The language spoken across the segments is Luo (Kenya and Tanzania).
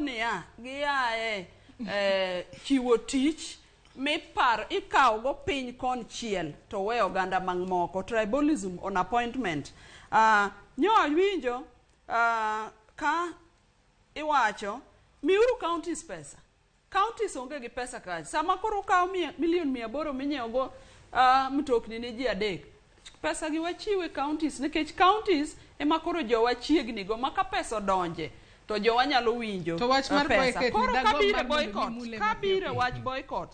Giduogo niya, giaye chiwo tich miparo ikawo go piny konchiel to we oganda moko, tribalism on appointment. Nyo awinjo ka iwacho miuru counties pesa. Counties onge gi pesa kacha. Sama koro ukawo milion 800 minyiewo go mtokni ne ji 3, pesa gi wachiwe counties, nikech counties ema koro jowa chiegni go, ma ka pesa odonje to jowa nyalo winjo. To wach mar pesa boycott ni koro dagomb kabire mar mondo boycott gimule kabire mapiyo. Wach boycott.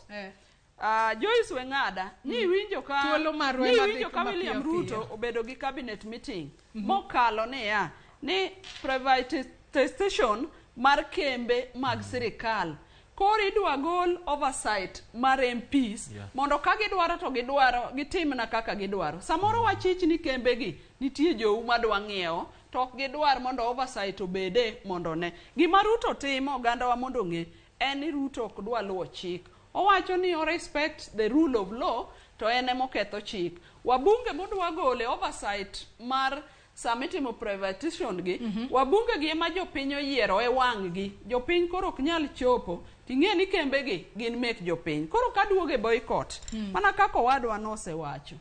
Joyce Weng'ada ni iwinjo ka Thuolo marwa ni ema dhi iwinjo ka mapiyo William piyo. Ruto obedo gi cabinet meeting mokalo niya ni privatization mar kembe mag sirikal koro idwa gol oversight mar MPs mondo ka gidwaro to gidwaro gitimna kaka gidwaro. Samoro wachich ni kembegi nitie jou madwa ng'iewo to ok gidwar mondo oversight obede mondo ne gima Ruto timo. Ogandawa mondo ong'e en ni Ruto ok dwa luwo chik. Owacho ni o respect the rule of law, to en emoketho chik. Wabunge modwa gole oversight mar sama itimo privatization gi, wabunge gi ema jopiny oyiero e wang' gi. Jopiny koro ok nyal chopo ting'e ni kembe gi gin mek jopiny. Koro kaduoge boycott, mana kaka owadwa nosewacho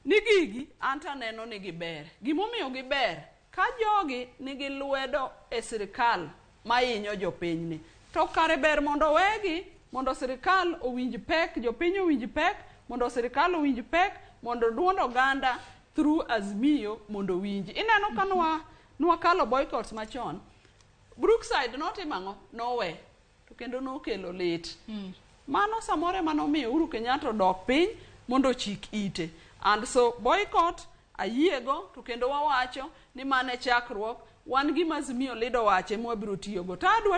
ni gigi an to aneno ni giber. Gimomiyo giber, ka jogi nigi lwedo e sirikal mahinyo jopinyni, to kare ber mondo wegi mondo sirikal owinj pek, jopiny owinj pek, mondo sirikal owinj pek, mondo duond oganda through Azimio mondo owinji. Ineno ka nwakalo boycotts machon, Brookside notimo ang'o? Nowe to kendo nokelo lit. Mano samoro ema nomiyo Uhuru Kenyatta odok piny mondo ochik ite. And so boycott ayiego, to kendo wawacho ni mane chakruok wan gima Azimio Leader owacho ema wabiro tiyogo. To adwa